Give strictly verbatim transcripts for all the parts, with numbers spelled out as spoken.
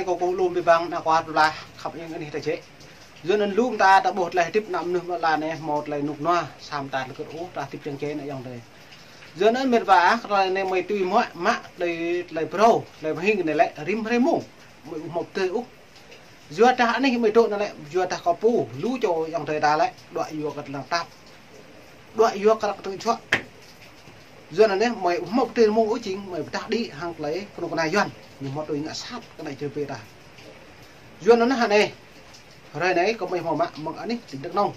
Kâo kơkuh lŏm biă mă ană kwar plơi pla khăp ing anih ta čĕ. Yua anŭn lŏm ta ta ƀuh tơlơi hơdip ană mơnuih mơ̆ la anai hmâo tơlơi rơnŭk rơnua, samơ̆ ta lơkơt ôh, ta hơdip čang čê ană ayŏng adơi. Yua anŭn mĕt wa ah, tơlơi anai mơi tui mă, mă tơlơi, tơlơi phrâo, tơlơi pơhing anai lĕ rĭm hrơi mông. Mơi ƀu hmâo tơlơi ôh. Yua dah anih mơi dŏ anŭn lĕ, yua dah kâo pô, lu čô ayŏng adơi ta lĕ, đuaĭ yua kơ tơlơi tap. Đuaĭ yua kơ ră tơ̆ng čuă. Yua anŭn anai, mơi ƀu hmâo tơlơi mông ôh jing, mơi pơdah đĭ hăng tơlơi kơnuk kơna Yuan. Ñu hmâo tui ngă sat kơ ană čư̆ pê ta. Yua anŭn anai, hrơi anai kơ mơi hmâo mă mơ̆ng anih tỉnh Đắk Nông.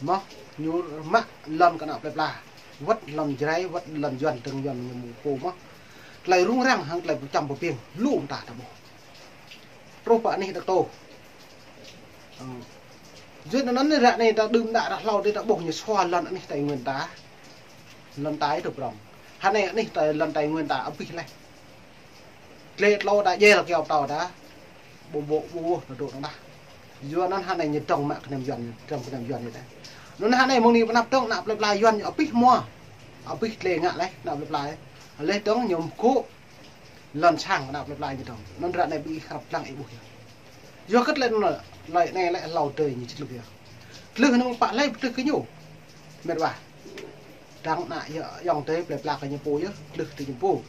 Mơ̆ ñu mă lŏn kơ ană plơi pla. Wơ̆t lŏn Jrai, wơ̆t lŏn Yuan, tơ̆ng Yuan ñu mơ̆ pô mơ̆. Tơlơi rŭng răng hăng tơlơi pơčăm pơpiêng, lŏm ta ta ƀuh. Truh pơ anih Đak Tô. Ơ. Yua anŭn anai ră anai ta đưm đă ră hlâo dih ta ƀuh ñu sua lŏn anih Tây Nguyên ta. Lŏn ta ih tơ prŏng. Hơnai anih ta lŏn Tây Nguyên ta abih laih. Tlê tlô ta jel kơyâo pơtâo ta. Ƀu ƀuh, ƀu ƀuh ta dŏ anŭn dah. Yua anŭn hơnai ñu dŏng mă kơnăm Yuan, dŏng kơnăm Yuan anai ta. Anŭn hơnai mơ̆ng anai pơnăp dŏng ană plơi pla Yuan ñu abih hmua. Abih tlê ngă laih ană plơi pla. Laih dŏng ñu mơkŏ lŏn sang ană plơi pla ñu dŏng. Anŭn ră anai ƀing ih krăp lăng ih ƀuh yơh. Yua kơ tơlơi anŭn, tơlơi anai lĕ hlâo adơi ñu čih luk yơh. Tlưh anŭn pă lĕ pơtlưh kơ ñu. Mĕt wa. Dăng ană ayŏng adơi plơi pla kơ ñu pô yơh, tlưh kơ ñu pô.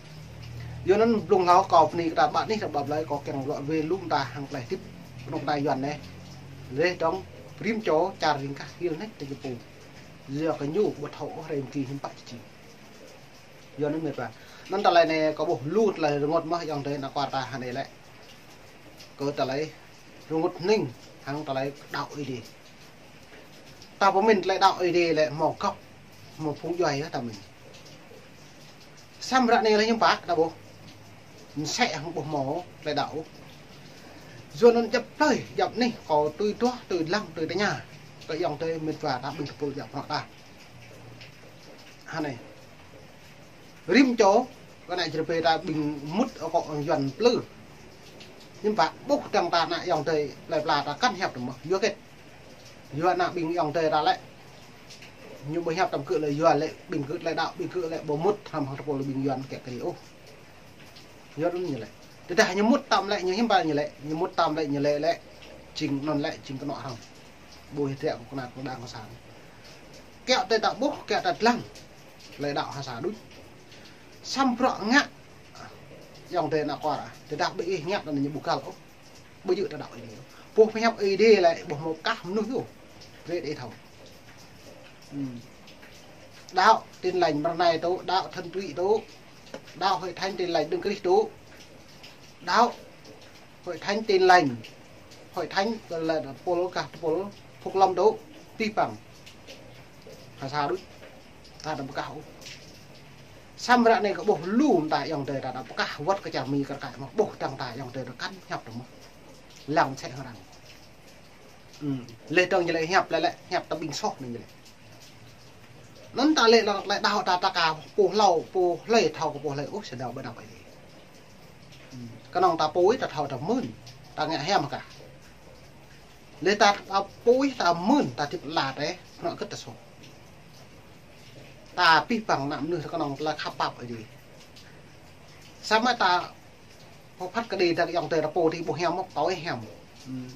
Yua anŭn blung hlâo kâo bơni kơ ta ƀă anih ta ƀă plơi kâo kiăng lŏ wai lŏm ta hăng tơlơi hơdip kơnuk kơna Yuan anai. Laih dŏng rĭm čô čar ring kah hil anai kơ ñu pô. Yua kơ ñu ƀu thâo ôh hrơi mơ̆ng ki hiư̆m pă či. Yua anŭn mĕt wa. Anŭn tơlơi anai kâo ƀuh lu tơlơi rơngot mơ̆ ayŏng adơi ană kwar ta hơnai lĕ. Kơ tơlơi rơngot hning hăng tơlơi đaŏ Ơi Adai. Ta pơmĭn tơlơi đaŏ Ơi Adai lĕ hmâo gŏp, hmâo phung djuai yơh ta mĭn. Samơ̆ ră anai lĕ hiư̆m pă ta ƀuh. Mơsĕ hăng ƀu hmâo tơlơi đaŏ. Yua anŭn djŏp plơi, djŏp anih, kâo tui duah, tui lăng, tui tơña. Kơ ayŏng adơi mĕt wa ta ƀing tơpul djŏp prŏng ta. Hơnai. Rĭm čô, kơ ană čư̆ pê ta ƀing mŭt akŏ Yuan plư. Hiư̆m pă ƀuh dăng ta ană ayŏng adơi plơi pla ta kăn hiăp tơ mơ̆. Yua kơ. Yua ană ƀing ayŏng adơi ta lĕ. Ñu ƀu hiăp tơm kơ lĕ yua lĕ ƀing kơ tơlơi đaŏ, ƀing kơ lĕ ƀu mŭt hrăm hăng tơpul ƀing Yuan kĕ kơ ôh. Yua anŭn ñu lĕ. Tơdah ñu mŭt tơm lĕ ñu hiư̆m pă ñu lĕ, ñu mŭt tơm lĕ ñu lĕ lĕ. Jing anŭn lĕ jing kơnŏ hrăm. Ƀu hơdră kơ kơnuk kơna kơ đảng cộng sản. Kiăng tơlơi ta ƀuh, kiăng tơlơi lăng. Tơlơi đaŏ ha sa đôč. Samơ̆ bruă ngă. Ayŏng adơi ană kwar. Tơdah ƀing ih ngă anŭn ñu ƀu găl ôh. Ƀu djơ̆ ta đaŏ Ơi Adai. Pô pơhiăp Ơi Adai lĕ ƀu hmâo kah mơnuih yơh. Rĕ đe thâo. Ừm. Đaŏ Tin Lành mơ̆ng anai tŭ, đaŏ thuần túy tŭ. Đaŏ Hội Thánh Tin Lành Đấng Christ tŭ. Đaŏ Hội Thánh Tin Lành. Hội Thánh là tơpul kah tơpul Phúc Lâm tŭ. Pih păng. Ha sa đôč. Ta đăm pơkah ôh. Samơ̆ ră anai kơ ƀuh lu mơta ayŏng adơi ta đăm pơkah wơ̆t kơ čar Mi kơ rơkơi mơ̆ ƀuh dăng ta ayŏng adơi ta kăn hiăp tơ mơ̆. Lăng sĕ hơrăng. Ừm, laih dơ̆ng ñu lĕ hiăp lĕ lĕ hiăp tơ ƀing soh anai ñu lĕ. Anŭn ta lĕ lăng tơlơi đaŏ ta ta ka pô hlâo, pô hlơi thâo kơ pô hlơi ôh, sơdau ƀơi đaŏ Ơi Adai. Ừm, kơnơ̆ng ta pô ih ta thâo ta mưn, ta ngă hiam kah. Laih ta, ta pô ih ta mưn, ta hơdip la tĕh, pơnŏ kơ̆t ta soh. Ta pih păng ană mơnuih ta kơnơ̆ng tơlơi khăp pap Ơi Adai. Samơ̆ ta pơphat kơđi dăng ayŏng adơi ta pô adih ƀu hiam mơ̆, pô ih hiam. Ừm.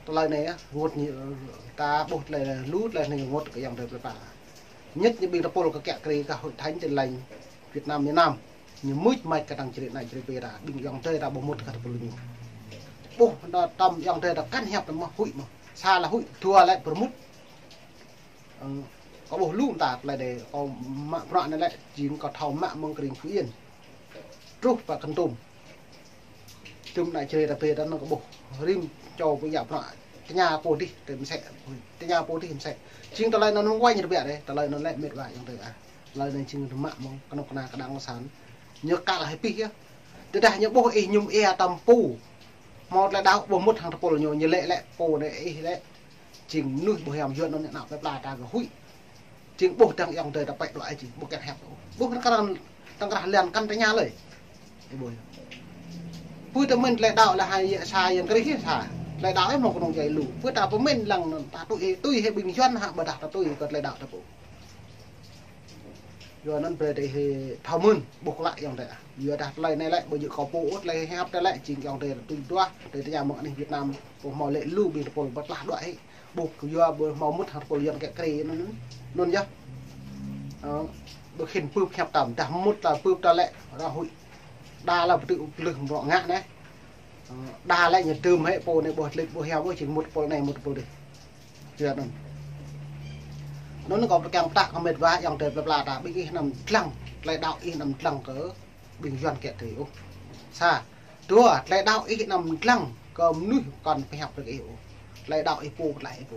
Tơlơi anai, rơngot ñu, ta ƀuh tơlơi lu tơlơi anai rơngot kơ ayŏng adơi plơi pla. Nhất ñu ƀing tơpul kơ kiă kriê kơ Hội Thánh Tin Lành Việt Nam miền Nam. Ñu mưč mač kơ tăng čri ană čri pê ta, ƀing ayŏng adơi ta ƀu mŭt kơ tơpul ñu. Ƀuh, ta tơm ayŏng adơi ta kăn hiăp ta mơ̆ huĭ mơ̆. Sa lĕ huĭ, dua lĕ pơrmŭt. Ơ, kâo ƀuh lu mơta tơlơi anai, kâo mă bruă anai lĕ, jing kâo thâo mă mơ̆ng kơring Phú Yên. Truh pơ Kon Tum. Tơm ană čri ta pê ta anŭn kâo ƀuh. Rĭm čô pơyă bruă. Tơña pô adih, tơm mơsĕ. Tơña pô adih mơsĕ. Jing tơlơi anŭn hơwăn rơbêh dêh, tơlơi anŭn lĕ mĕt wa ayŏng adơi ah. Tơlơi anŭn jing tơmă mơ̆ng kơnuk kơna kơ đảng cộng sản. Ñu kăl hĭ pih yơh. Tơdah ñu ƀuh ih mơñum ia tơm pô. Hmâo tơlơi đaŏ ƀu mŭt hăng tơpul ñu, ñu lĕ lĕ pô anai ih lĕ. Jing mơnuih ƀu hiam yuan anŭn ană plơi pla ta kơ huĭ. Jing ƀuh dăng ayŏng adơi ta pĕ đuaĭ jing ƀu kiăng hiăp ôh. Ƀuh kơ arăng tơ̆ng krah lăng kăn tơña lơi. Ih ƀuh. Pơ ta mĭn tơlơi đaŏ lĕ hai sa yang krih sa. Tơlơi đaŏ ih hmâo kơnơ̆ng jai lu. Pơ ta pơmĭn lăng anŭn ta tui, tui hĭ ƀing yuan hă ƀôdah ta tui kơ tơlơi đaŏ ta pô. Yua anŭn brơi tơ ih thâo mơ̆n, ƀuh klă ayŏng adơi. Yua dah tơlơi anai lĕ, ƀu djơ̆ kâo pô ôh, tơlơi hiăp tơlơi lĕ, jing ayŏng adơi tui duah, tơ tơña mơ̆ng anih Việt Nam, ƀu hmâo lĕ lu ƀing tơpul pơtlaih đuaĭ hĭ. Ƀuh yua ƀu hmâo mŭt hăng tơpul Yuan kĕ krê anŭn, anŭn yơh. Ơ, ƀu khĭn pưp hiăp tăm, dah mŭt la pưp ta lĕ, ră huĭ. Đa la pơtư̆ plưh mrŏ ngă anai. Ơ, đa lĕ ñu tơm hĭ pô anai ƀuh tơlơi ƀuh hiăp ƀuh jing mŭt tơpul anai mŭt tơpul adih. Yua anŭn. Anŭn kâo pơkeng pơtă kơ met wa ayŏng adơi plơi pla ta, ƀing ih anăm dlăng, tơlơi đaŏ ih anăm dlăng kơ ƀing Yuan kĕ tui ôh. Sa, dua, tơlơi đaŏ ih anăm dlăng kơ mơnuih kŏn pơhiăp rơ̆k ih ôh. Tơlơi đaŏ ih pô pơtlaih ih pô.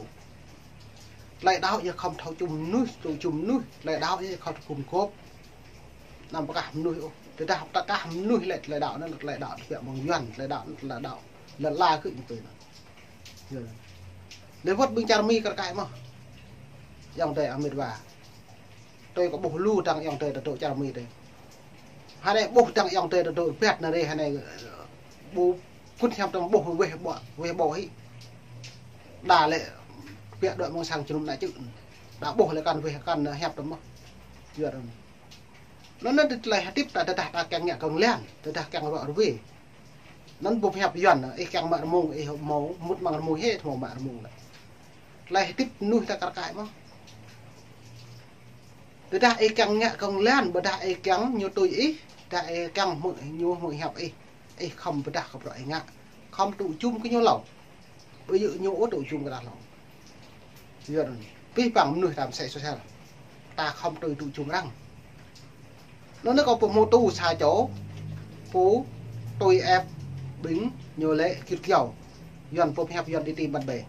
Tơlơi đaŏ yơh khŏm thâo čum mơnuih, tŭ čum mơnuih, tơlơi đaŏ yơh khŏm thâo gum gôp. Anăm pơkah mơnuih ôh. Tơdah pơkah mơnuih lĕ tơlơi đaŏ anŭn tơlơi đaŏ tơbiă mơ̆ng Yuan, tơlơi đaŏ anŭn tơlơi đaŏ lŏn ala kơ ñu tui anŭn. Yơh. Lĕ wơ̆t ƀing čar Mi kar kaĭ mơ̆n. Ayŏng adơi met wa. Tui kâo ƀuh lu dăng ayŏng adơi tơdŏ čar Mi tơ. Hơnai ƀuh dăng ayŏng adơi tơdŏ rơbat anai rê hơnai, ơ, ƀu kŭn hiăp tăm ƀuh weh ƀuh, weh ƀuh hĭ. Đa lĕ kbiă đuaĭ mơ̆ng sang jơnum ană čư̆. Đa ƀuh lĕ kăn weh kăn hiăp tăm mơ̆n. Yua anŭn. Anŭn anŭn tơlơi hơdip ta tơdah ta kiăng ngă kơ̆ng lăng, tơdah kiăng ruă ruê. Anŭn ƀu pơhiăp Yuan, ih kiăng mă rơmung, ih hmâo mŭt amăng rơmung hĭ, hmâo mă rơmung lĕ. Tơlơi hơdip mơnuih ta kar kaĭ mơ̆n. Tơdah ih kiăng ngă kơ̆ng lăng, ƀôdah ih kiăng ñu tui ih, dah ih kiăng hmư̆, ñu hmư̆ hiăp ih, ih khŏm pơdah kơ bruă ih ngă, khŏm tŭ čum kơ ñu hlâo. Ƀu djơ̆ ñu ôh tŭ čum kơ ta hlâo. Yua anŭn. Pih păng mơnuih ta mơsĕ sôsel. Ta khŏm tui tŭ čum arăng. Anŭn anai kâo pơhmu tŭ sa čô pô tui ĕp ƀing ñu lĕ git kiao. Yuan pô pơhiăp Yuan đi tìm bạn bè.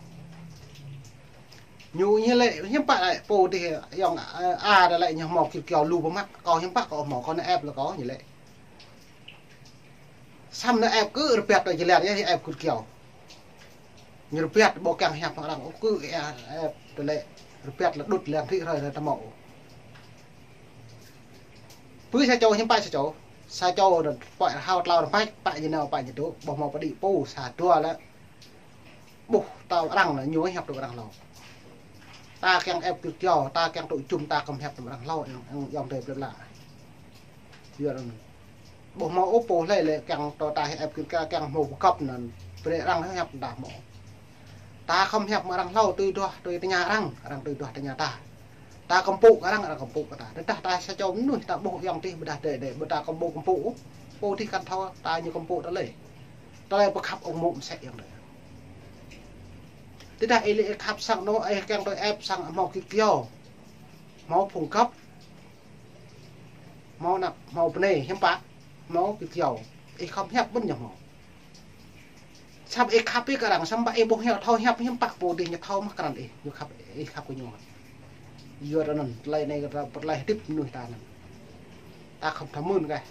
Ñu ñu lĕ hiư̆m pă lĕ pô dih ayŏng, ơ, a dah lĕ ñu hmâo git kiao lu pơmă. Kâo hiư̆m pă kâo hmâo, kâo anai ĕp lĕ kâo ñu lĕ. Samơ̆ anai ĕp kơ rơbat tơ jơlan yơh ĕp git kiao. Ñu rơbat ƀu kiăng hiăp hăng arăng ôh kơ ĕp tơlơi rơbat lĕ đŭt lăng thĭ hrơi hrơi tơmâo. Pơ sa čô hiư̆m pă sa čô. Sa čô anŭn pă hao tlâo rơmach, pă ñu nao pă ñu tŭ, ƀu hmâo pơđĭ pô sa dua lĕ. Ƀuh tơlơi arăng lĕ ñu hiăp tŭ arăng hlâo. Ta kiăng ĕp git kiao, ta kiăng tŭ čum ta khŏm hiăp tŭ arăng hlâo, ayŏng, ayŏng, ayŏng adơi plơi pla. Yua anŭn. Ƀu hmâo ôh pô hlơi lĕ kiăng tơ ta ĕp git kiao kiăng hmâo pơkŏp anŭn. Brơi arăng hiăp ta hmâo. Ta khŏm hiăp mă arăng hlâo tui duah, tui tơña arăng, arăng tui duah tơña ta. Ta kơmpŭ kơ arăng, arăng kơmpŭ kơ ta. Tơdah ta sa čô mơnuih ta ƀuh ayŏng adih ƀôdah adơi adơi, ƀu ta kơmpŭ kơmpŭ. Pô dih kăn thâo ta ñu kơmpŭ tơlơi. Tơlơi pơkhăp ung mô̆ mơsĕ ayŏng adơi. Tơdah ih lĕ ih khăp sang anŭn, ih kiăng tui ĕp sang hmâo git kiao. Hmâo phung găp. Hmâo anăp, hmâo bơnai, hiư̆m pă, hmâo git kiao. Ih khŏm hiăp ƀơ̆n ñu hmâo. Samơ̆ ih khăp ih kơ arăng, samơ̆ ih ƀu hiăp thâo hiăp hiư̆m pă pô dih ñu thâo mơ̆n krăn ih, ñu khăp, ih khăp kơ ñu. Yua anŭn, tơlơi anai kơ tơlơi hơdip mơnuih ta anŭn. Ta khŏm thâo mơ̆n kah,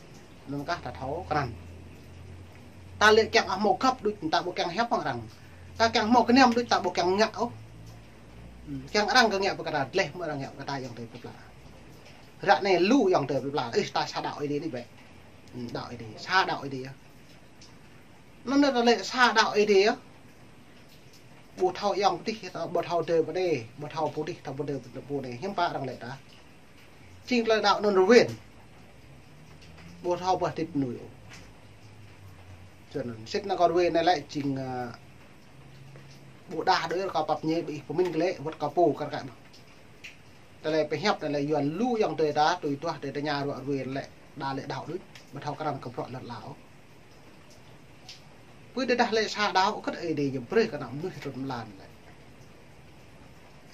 anŭn kah ta thâo krăn. Ta lĕ kiăng hmâo găp đôč ta ƀu kiăng hiăp hăng arăng. Ta kiăng hmâo gơnam đôč ta ƀu kiăng ngă ôh. Kiăng arăng kơ ngă pơkă ta, dleh mơ̆ arăng ngă pơkă ta ayŏng adơi plơi pla. Ră anai lu ayŏng adơi plơi pla, ih ta sa đaŏ Ơi Adai anai bĕ. Đaŏ Ơi Adai, sa đaŏ Ơi Adai yơh. Anŭn ta lĕ sa đaŏ Ơi Adai yơh. Ƀu thâo ayŏng adih, ƀu thâo adơi pơ anai, ƀu thâo pô dih, thâo pô adơi pô anai, hiư̆m pă arăng lĕ ta. Jing tơlơi đaŏ anŭn rơwen. Ƀu thâo ƀuh hơdip mơnuih ôh. Yua anŭn, sĭt anŭn kâo rơwen anai lĕ jing, ơ, ƀu đah đơi kâo pap ñe ƀing ih pơmĭn kơ lĕ, wơ̆t kâo pô kar kaĭ mơ̆n. Tơlơi pơhiăp anai lĕ Yuan lu ayŏng adơi ta, tui duah adơi tơña ruă rơwen lĕ, đa lĕ đaŏ đôč, ƀu thâo krăn kơ bruă lŏn ala ôh. Pơ tơdah lĕ sa đaŏ kơ Ơi Adai ñu brơi kơ ană mơnuih trŭn mlan lĕ.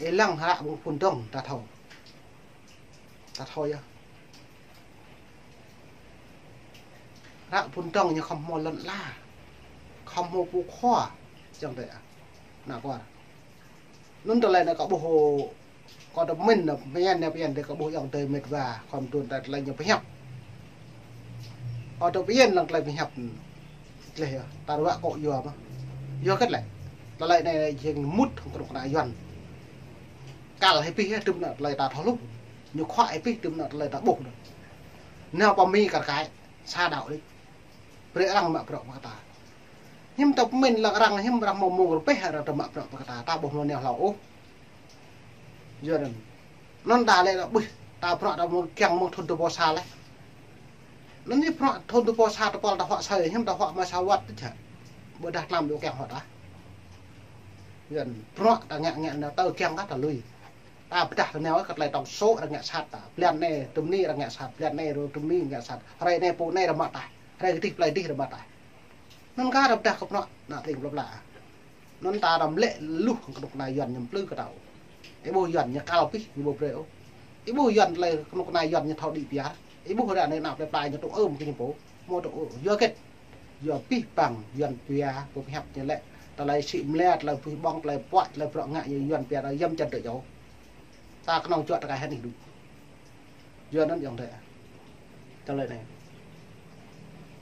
Ih lăng hră ƀing phun dŏng ta thâo. Ta thâo yơh. Hră phun dŏng ñu khŏm hmâo lŏn ala. Khŏm hmâo pô khua. Čang tơ. Ană kuar. Anŭn tơlơi anai kâo ƀuh, kâo tơ pơmĭn anai, pơñen anai, pơñen adih kâo ƀuh ayŏng adơi met wa, khŏm trŭn ta tơlơi ñu pơhiăp. Kâo tơ pơñen lăng tơlơi pơhiăp. Tơlơi yơh, ta ruă kâo yua mơ̆n. Yua hơget lĕ. Tơlơi anai jing mŭt hăng kơnuk kơna Yuan. Kăl hĭ pih yơh, tŭm ană tơlơi ta thâo hluh. Ñu khuă hĭ pih tŭm ană tơlơi ta ƀuh anŭn. Nao pơ Mi kar kaĭ, sa đaŏ đôč. Brơi arăng mă bruă pơkă ta. Hiư̆m ta pơmĭn lăng arăng, hiư̆m arăng hmâo mông rơbeh arăng ta mă bruă pơkă ta, ta ƀu hmâo nao hlâo ôh. Yua anŭn. Anŭn đa lĕ đaŏ ƀuh. Ta bruă ta mơ̆ng kiăng mơ̆ng thŭn tơpô sa leh. Anŭn ñu bruă thŭn tơpô sa tơpôl ta huă asơi, hiư̆m ta huă mă sa wơ̆t tơ čă. Ƀôdah tlam dŏ kiăng huă ta. Yua anŭn bruă ta ngă ngă anŭn tơ kiăng kơ ta lui. Ta pơdah ta nao kơ tơlơi tŏng sô̆ arăng ngă sat ta. Blan anai tơm ni arăng ngă sat, blan anai rơ tơm ni ngă sat. Hrơi anai pô anai rơ mă ta. Hrơi kơdih plơi dih rơ mă ta. Anŭn kơ arăng pơdah kơ bruă ană tring plơi pla. Anŭn ta răm lĕ luh kơnuk kơna Yuan ñu plư kơ ta. Ih ƀuh Yuan ñu kal pih ñu ƀu brơi ôh. Ih ƀuh Yuan tơlơi kơnuk kơna Yuan ñu thâo đĭ piar. Ih ƀuh ră anai ană plơi pla ñu tŭ ơm kơ ñu pô. Mơ̆ tŭ ơ, yua hơget? Yua abih bang Yuan pia pơhiăp ñu lĕ. Tơlơi sĭ mlia, tơlơi buih ƀong, tơlơi puă, tơlơi bruă ngă ñu Yuan pia ta yăm čăn tơ čô. Ta kơnơ̆ng čuă tơkai hơnih đu. Yua anŭn ayŏng adơi. Tơlơi anai.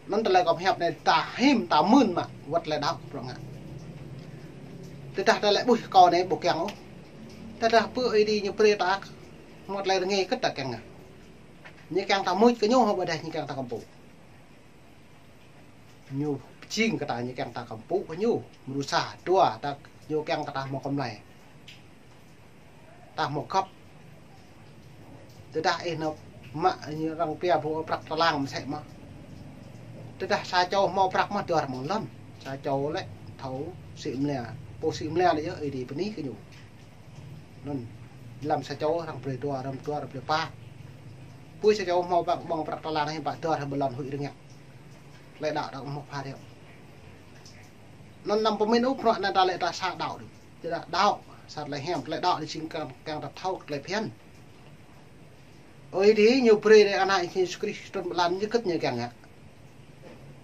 Anŭn tơlơi kâo pơhiăp anai ta hĭm ta mưn mă wơ̆t tơlơi đaŏ bruă ngă. Tơdah ta lĕ ƀuh kâo anai ƀu kiăng ôh. Tơdah pơ Ơi Adai ñu brơi ta mơ̆ tơlơi rơngai kơ̆t ta kiăng ngă. Ñu kiăng ta mŭt kơ ñu hă ƀôdah ñu kiăng ta kơmpŭ. Ñu pơjing kơ ta ñu kiăng ta kơmpŭ kơ ñu. Mrô sa, dua ta ñu kiăng kơ ta hmâo kơmlai. Ta hmâo găp. Tơdah ih nao mă ñu arăng pia ƀu prăk tơlang mơsĕ mơ̆. Tơdah sa čô hmâo prăk mơ̆ dua mơ̆ng lŏn. Sa čô lĕ thâo sĭ mlia. Pô sĭ mlia lĕ yơh Ơi Adai bơni kơ ñu. Anŭn, lăm sa čô arăng brơi dua, arăng dua, arăng brơi pă. Pui sa čô hmâo ƀăng ƀơ̆ng prăk tơlang hiư̆m pă dua arăng ƀơi lŏn huĭ rơngiă. Tơlơi đaŏ đaŏ hmâo pha reo. Anŭn anăm pơmĭn ôh bruă anai ta lĕ ta sa đaŏ đôč. Tơdah đaŏ, sa tơlơi hiam, tơlơi đaŏ anai jing kiăng, kiăng ta thâo tơlơi phiăn. Ơi Adai ñu brơi rai Ană Yêsu Krist trŭn ƀơi lŏn ñu kơ̆t ñu kiăng ngă.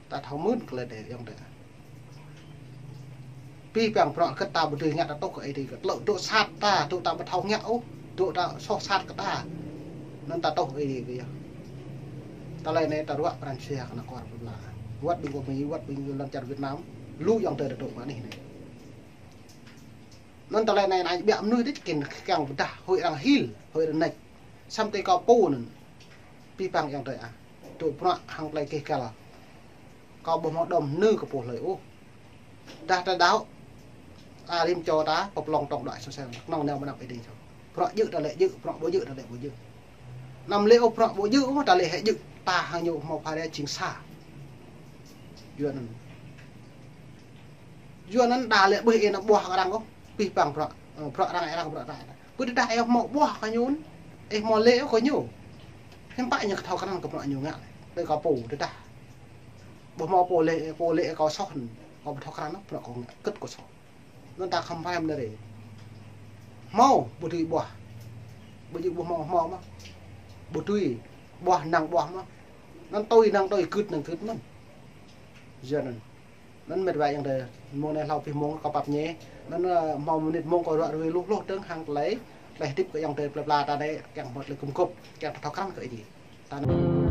Ta thâo mưn tơlơi anai ayŏng adơi. Abih bang bruă kơ̆t ta ƀu dưi ngă ta tŭ kơ Ơi Adai kơ̆t. Lŏ dŏ sat ta, dŏ ta ƀu thâo ngă ôh, dŏ ta soh sat kơ ta. Anŭn ta tŭ Ơi Adai kơ yơh. Tơlơi anai ta ruă pran jua kơ ană kuar plơi pla. Wơ̆t ƀing gơmơi, wơ̆t ƀing lŏn čar Việt Nam, lu ayŏng adơi ta dŏ mă anih anai. Anŭn tơlơi anai anai ƀiă mơnuih đĭ čơkin kiăng pơdah, huĭ arăng hil, huĭ arăng nač. Samơ̆ tơlơi kâo pô anŭn. Abih bang ayŏng adơi ah. Dŏ bruă hăng tơlơi gêh gal. Kâo ƀu hmâo đom nư kơ pô hlơi ôh. Tơdah ta đaŏ, ta rĭm čô ta pơplŏng tŏng đuaĭ sơsel, kơnơ̆ng nao ƀơi anăp Ơi Adai čô. Bruă djơ̆ ta lĕ djơ̆, bruă ƀu djơ̆ ta lĕ ƀu djơ̆. Anăm lĕ ôh bruă ƀu djơ̆ ôh, ta lĕ hĕ djơ̆, ta hăng ñu hmâo pha rĕ jing sa. Yua anŭn. Yua anŭn đa lĕ ƀuh ih nao ƀuah kơ arăng ôh, abih bang bruă, ơ, bruă arăng, arăng bruă ta. Pơ tơdah ih hmâo ƀuah kơ ñu, ih hmâo lĕ ôh kơ ñu. Hiư̆m pă ñu kơ thâo krăn kơ bruă ñu ngă. Tơlơi kâo pô tơdah. Ƀu hmâo pô lĕ, pô lĕ kâo soh, kâo ƀu thâo krăn ôh, bruă kâo ngă kơ̆t kâo soh. Anŭn ta khŏm phai mơ̆n rê. Hmâo, ƀu dưi ƀuah. Ƀu dưi ƀuh hmâo, hmâo mơ̆. Ƀu dưi ƀuah năng ƀuah mơ̆. Anŭn tui năng tui, gưt năng gưt mơ̆n. Yua anŭn. Anŭn mĕt wa ayŏng adơi, mông anai hlâo abih mông kâo pap ñe. Anŭn, ơ, hmâo mơnit mông kâo ruă rui lu hloh dơ̆ng hăng tơlơi, tơlơi hơdip kơ ayŏng adơi plơi pla ta anai, kiăng hmâo tơlơi gum gôp, kiăng ta thâo krăn kơ Ơi Adai. Ta anai.